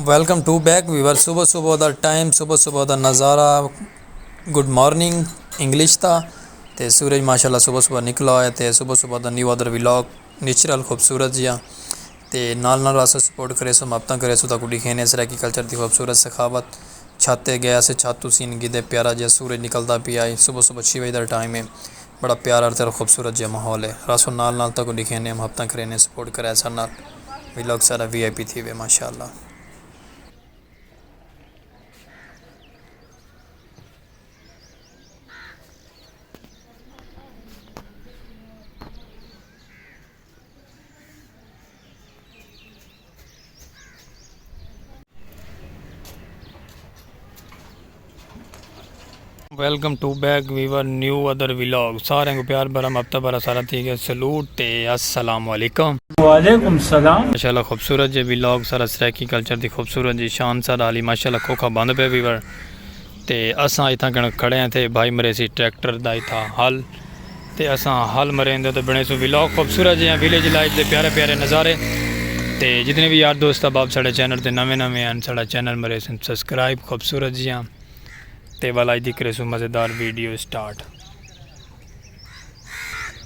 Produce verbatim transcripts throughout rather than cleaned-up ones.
Welcome to back viewer. صبح صبح the time, صبح صبح دا نظارہ، گڈ مارننگ انگلش دا۔ تے سورج ماشاءاللہ صبح صبح نکلا ہویا تے صبح صبح دا نیو ادر ولاگ نیچرل خوبصورت جیہا۔ تے نال نال راسو سپورٹ کریسو، محبتاں کریسو، تاکو ڈکھینے سرائیکی کلچر دی خوبصورت سخاوت۔ چھت تے گیا سے، چھت تو سین گھدے، پیارا جیہا سورج نکلدا پیا ہے۔ صبح صبح چھ بجے دا ٹائم ہے۔ بڑا پیارا تے خوبصورت جیہا ماحول ہے۔ راسو نال نال تاکو ڈکھینے، محبتاں کرینے، سپورٹ کرے ساڈے نال۔ ولاگ سارا وی آئی پی تھی وے ماشاءاللہ۔ Welcome to back viewer new ادر ولاگ۔ سارے کو پیار بھرا، محبت بھرا سارا تھی گیا سلوٹ تے السلام علیکم۔ وعلیکم السلام۔ ماشاءاللہ خوبصورت جے ولاگ سارا سرائیکی کلچر دی خوبصورت جی شان سارا علی ماشاءاللہ کھوکھا بند پہ ویور۔ تے اساں اتھاں کن کھڑے ہیں تے بھائی مرے سی ٹریکٹر دا اتھا حل۔ تے اساں حل مریندے تے بنے سو ولاگ خوبصورت جیاں ویلیج لائف دے پیارے پیارے نظارے۔ تے جتنے بھی یار دوست احباب ساڑے چینل تے نویں نویں ہیں، ساڑا چینل مرے سن سبسکرائب خوبصورت جیاں۔ تے والا اج دی کرے سو مزیدار ویڈیو سٹارٹ۔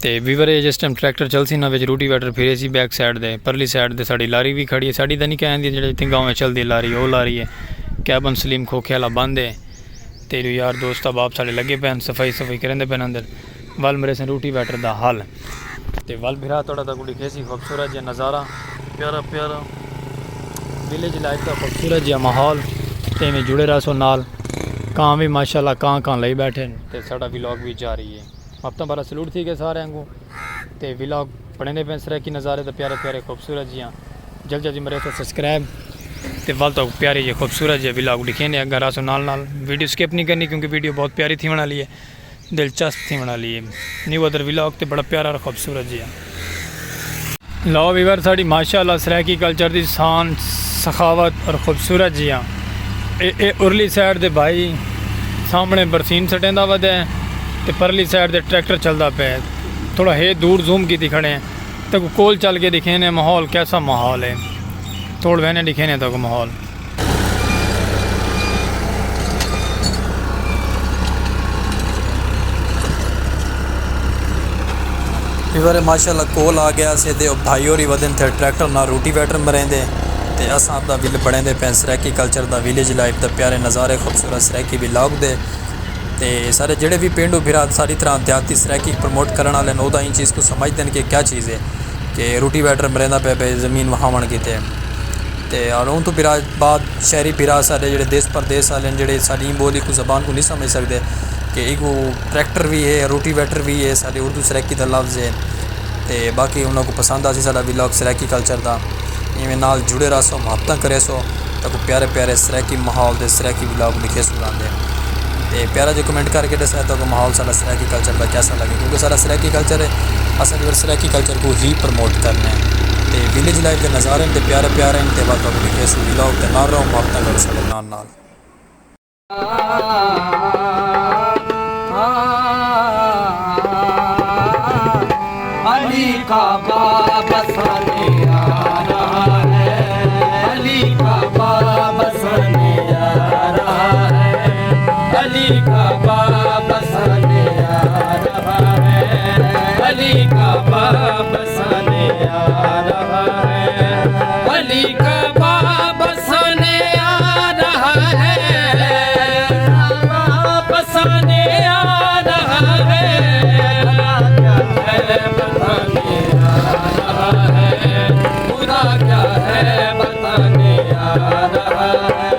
تے ویور اے جس ٹائم ٹریکٹر چلسی نا وچ روٹی ویٹر پھرے سی بیک سائیڈ دے، پرلی سائیڈ دے ساڑی لاری بھی کھڑی ہے۔ ساڑی تاں نہیں کہندی جڑے اتنے گاؤں میں چلدی لاری، او لاری ہے۔ کیبن سلیم کھوکھے والا بند ہے۔ تے جو یار دوست احباب ساڑے لگے پین، صفائی صفائی کرندے پین اندر۔ ول مرے سن روٹی ویٹر دا حل۔ تے ول بھرا توڑا تاں کو ڈکھے سی خوبصورت جے نظارہ، پیارا پیارا ویلیج لائف دا خوبصورت جے ماحول۔ تے میں جڑے رہسو نال۔ کاں بھی ماشاءاللہ کاں کاں لئی بیٹھے ہیں۔ تے ساڑا ولاگ بھی جاری ہے۔ ہفتہ بھرا سلوٹ تھی گئے سارے آنگوں۔ تے ولاگ بنے دے پین سرائیکی نظارے تے پیارے پیارے خوبصورت جیاں۔ جلد جلدی مرے تے سبسکرائب تے ول تو پیاری جے خوبصورت جے ولاگ ڈکھینے۔ اگر راسو نال نال ویڈیو سکپ نہیں کرنی کیونکہ ویڈیو بہت پیاری تھی والی ہے، دلچسپ تھی والی ہے۔ نیو ادر ولاگ تے بڑا پیارا اور خوبصورت جیاں۔ لو ویور ساڑی ماشاءاللہ سرائیکی کلچر دی شان، سخاوت اور خوبصورت جیاں۔ اے، اے ارلی سائیڈ دے بھائی سامنے برسین سٹیندا ودے تے پرلی سائیڈ دے ٹریکٹر چلدا پے۔ تھوڑا ہے دور زوم کیتی کھڑے ہیں۔ تاکو کول چل کے ڈکھینے ماحول کیسا ماحول ہے۔ توڑ وینے ڈکھینے تاکو ماحول۔ ویور ماشاءاللہ کول آ گیا سے تے او بھائی ہوری ودن تھے ٹریکٹر نال روٹی ویٹر مریندے تے اساں اپنا ویل بڑھیندے پئے سرائیکی کلچر دا، ویلیج لائف دا، پیارے نظارے، خوبصورت سرائیکی ولاگ دے۔ تے سارے جڑے بھی پینڈو بھرا ساری طرح دیہاتی سرائیکی پروموٹ کرن والے نے، او تاں ایں چیز کو سمجھدے نے کہ کیا چیز ہے کہ روٹی ویٹر مریندا پئے پئے زمین وہاوݨ کیتے۔ تے اور اوں تو بھرا بعد شہری بھرا سارے جڑے دیس پردیس والے نے، جڑے ساری ایں بولی کو زبان کو نہیں سمجھ سکدے کہ ایک وہ ٹریکٹر بھی ہے، روٹی ویٹر بھی ہے، سارے اردو سرائیکی دا لفظ ہے۔ تے باقی انہاں کو پسند آسی ساڈا ولاگ سرائیکی کلچر دا۔ ایویں نال جڑے رہسو، محبتاں کریسو، تاکو پیارے پیارے سرائیکی ماحول دے سرائیکی ولاگ لکھے سو راندے۔ تے پیارا جے کمنٹ کر کے ڈسا تاکو ماحول ساڈا سرائیکی کلچر دا کیسا لگے، کیونکہ ساڈا سرائیکی کلچر ہے، اساں ویور سرائیکی کلچر کو ہی پروموٹ کرنا ہے۔ تے ویلیج لائف دے نظارے تے پیارے پیارے ہیں، تے بعد تاکو لکھے سو ولاگ تے نال رہو، محبتاں کرو ساڈے نال نال۔ علی کا باب سنے آ رہا ہے، علی کا باب سنے آ رہا ہے، علی کا باب سنے آ رہا ہے، علی کا باب سنے آ رہا ہے، علی کا باب سنے آ رہا ہے، باب سنے آ رہا ہے، بلا کیا ہے پتہ نہیں آ رہا ہے، خدا کیا ہے پتہ نہیں آ رہا ہے۔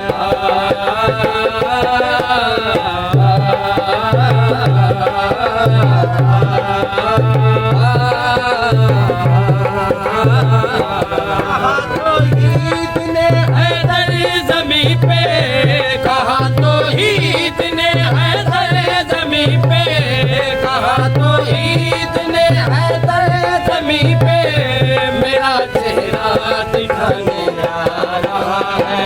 زمین پہ کہا تو عید نے حیدر زمین پہ کہا تو عید نے حیدر زمین پہ میرا چہرہ دکھانے آ رہا ہے،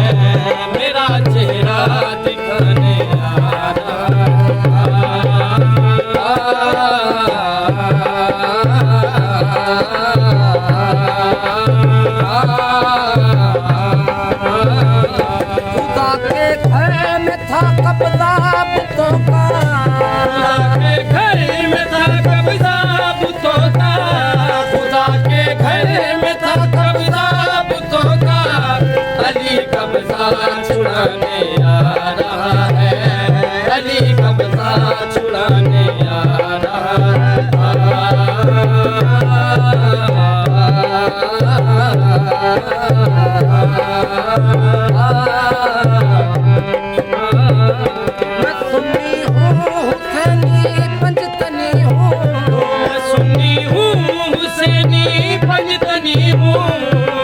میرا چہرہ دکھانے آ رہا ہے۔ چھڑانے آ رہا ہے، علی قبضہ چھڑانے آ رہا ہے۔ میں سنی ہوں، حسینی پنجتنی ہوں۔ میں سنی ہوں، حسینی پنجتنی ہوں۔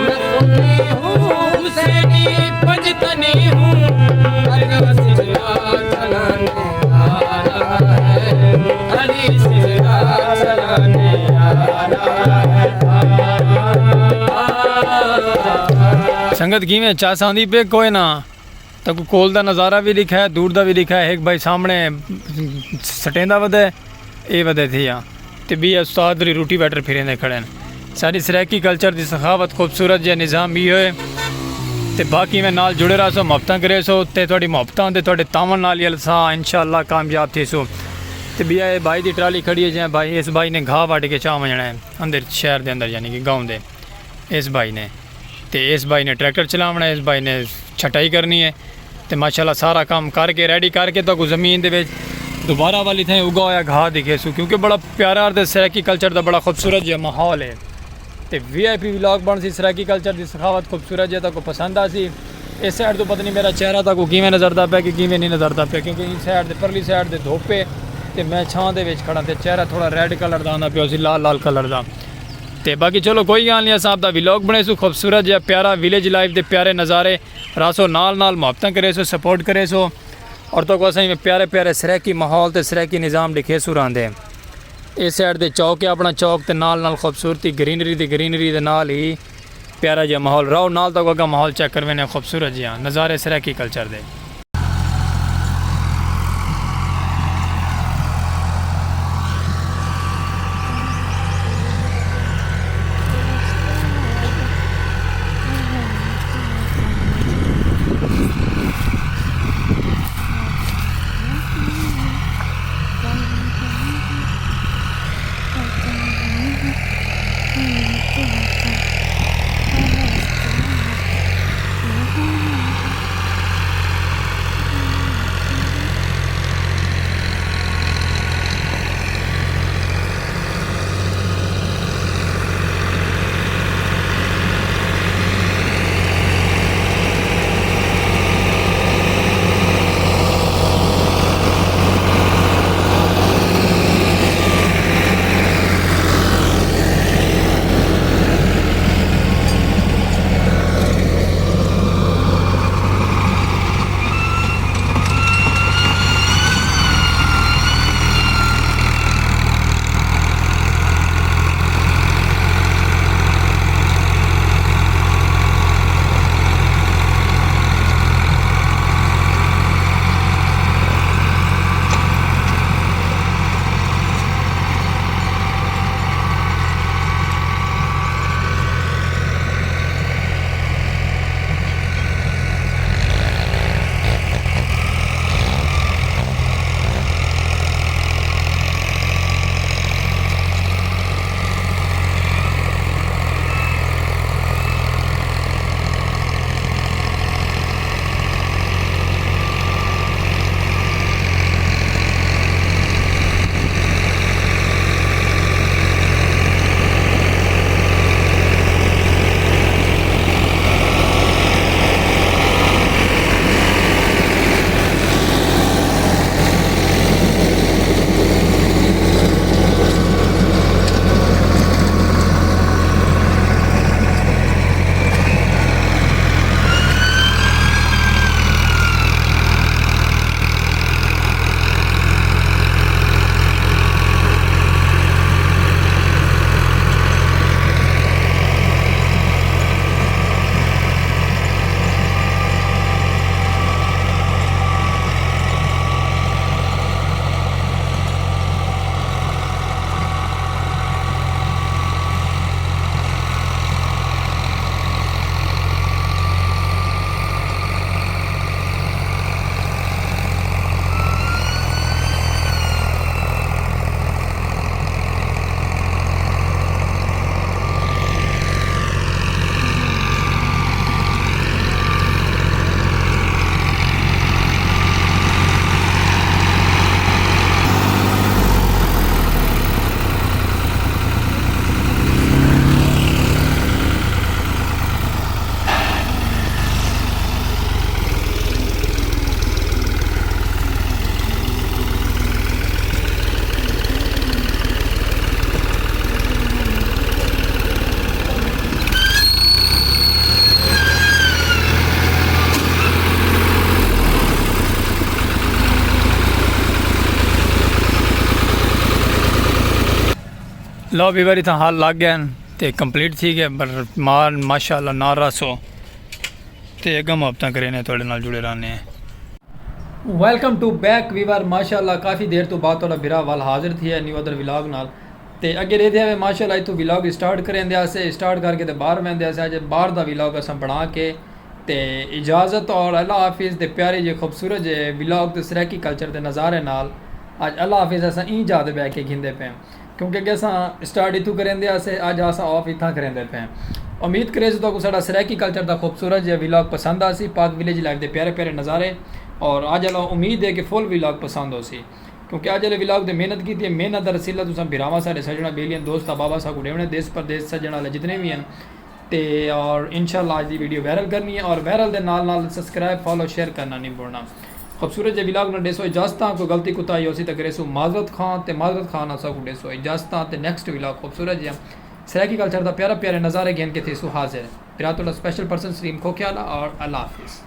میں سنی ہوں، حسینی پنجتنی ہوں۔ علی سجدہ چلانے آ رہا ہے، علی سجدہ چلانے آ رہا ہے۔ سنگت کیویں چس آندی پئی کوئی نہ؟ تاکوں کول دا نظارہ وی ݙکھائے، دور دا وی ݙکھائے۔ ہک بھائی سامݨے سٹیندا ودے، اے ودے تھیا۔ تے ٻئے استاد وری روٹی ویٹر پھریندے کھڑے ہن۔ ساݙی سرائیکی کلچر دی سخاوت، خوبصورت جیہا نظام ایہو ہے۔ تے باقی میں نال جڑے رہسو، محبتاں کریسو، تے تہاݙی محبتاں تے تہاݙے تعاون نال ہی اساں انشاءاللہ کامیاب تھیسوں۔ تے ٻیا اے بھائی دی ٹرالی کھڑی ہے، جئیں بھائی، اس بھائی نے گھاہ وڈھ کے چا ونڄݨا ہے اندر شہر دے اندر، یعنی کہ گاؤں دے۔ اس بھائی نے تے اس بھائی نے ٹریکٹر چلاوݨا ہے، اس بھائی نے چھٹائی کرنی ہے۔ تے ماشاءاللہ سارا کم کر کے، ریڈی کر کے تہاکوں زمین دے وچ دوبارہ والی تھیں اگا ہویا گھاہ ݙکھیسوں، کیونکہ بڑا پیارا تے سرائیکی کلچر دا بڑا خوبصورت جیہا ماحول ہے۔ تے وی آئی پی ولاگ بݨسی، سرائیکی کلچر دی سخاوت خوبصورت جیہا تہاکوں پسند آسی۔ اس سائیڈ توں پتہ نہیں میرا چہرہ تہاکوں کیویں نظردا پیا کہ کیویں نہیں نظردا پیا، کیونکہ ایں سائیڈ تے، پرلی سائیڈ تے دھوپ ہے تے میں چھاں دے وچ کھڑاں تے چہرہ تھوڑا ریڈ کلر دا آندا پیا سی، لال لال کلر دا۔ تے باقی چلو کوئی ڳالھ نہیں، اساں آپ دا ولاگ بݨیسوں، خوبصورت جیہا پیارا ولیج لائف دے پیارے نظارے رہسو، نال نال محبتاں کریسو، سپورٹ کریسو، اور تہاکوں اساں ایویں پیارے پیارے سرائیکی ماحول تے سرائیکی نظام ݙکھیسوں رہندے۔ اے سائیڈ تے چوک ہے، اپݨا چوک تے نال نال خوبصورتی، گرینری تے گرینری دے نال ہی پیارا جیہا ماحول۔ رہو نال، تہاکوں اڳاں ماحول چیک کرویندے ہیں، خوبصورت جیہا نظارے سرائیکی کلچر دے۔ لو ویور اتھاں حال لگ گئے ہن تے کمپلیٹ تھی گئے، پر مال ماشاءاللہ نہ رس ہو۔ تے اگم ہفتہ کرینے تھوڑے نال جڑے رہنے ہیں۔ ویلکم ٹو بیک ویور، ماشاءاللہ کافی دیر تو بعد تھوڑا بھرا وال حاضر تھی ہے نیو ادر ولاگ نال۔ تے اگے رہتے ہیں ماشاءاللہ اتھوں ولاگ سٹارٹ کریں دیا سے، سٹارٹ کر کے تے باہر وین دیا سے۔ اج باہر دا ولاگ اساں بنا کے تے اجازت اور اللہ حافظ دے پیارے جے خوبصورت جے ولاگ تے سرائیکی کلچر دے نظارے نال اج اللہ حافظ اساں ایں جا تے بہ کے گھندے پئے ہیں۔ کیونکہ اگے اساں سٹارٹ اتھوں کریندے ہاسے، اج اساں آف اتھاں کریندے پئے ہیں۔ امید کریسوں تہاکوں ساڈا سرائیکی کلچر دا خوبصورت جیہا ولاگ پسند آسی، پاک ولیج لائف دے پیارے پیارے نظارے۔ اور اج اللہ امید ہے کہ فل ولاگ پسند ہوسی، کیونکہ اج والے ولاگ تے محنت کیتی ہے، محنت دا رسیلہ تساں بھراواں ساڈے سجناں بیلیاں دوست احباب اساکوں ڈیونے دیس پردیس سجن والے جتنے وی ہن۔ تے اور انشاءاللہ اج دی ویڈیو وائرل کرنی ہے اور وائرل دے نال نال سبسکرائب فالو شیئر کرنا نہیں بھولنا۔ خوبصورت جے ولاگ نال ڈیسو اجازتاں، کوئی غلطی کوتاہی ہوسی تاں کریسوں معذرت خواں تے معذرت خواں اساکوں ڈیسو اجازتاں تے نیکسٹ ولاگ خوبصورت جیہا سرائیکی کلچر دا پیارا پیارے نظارے گھن کے تھیسوں حاضر۔ بھرا تہاڈا سپیشل پرسن سلیم کھوکھیالہ اور اللہ حافظ۔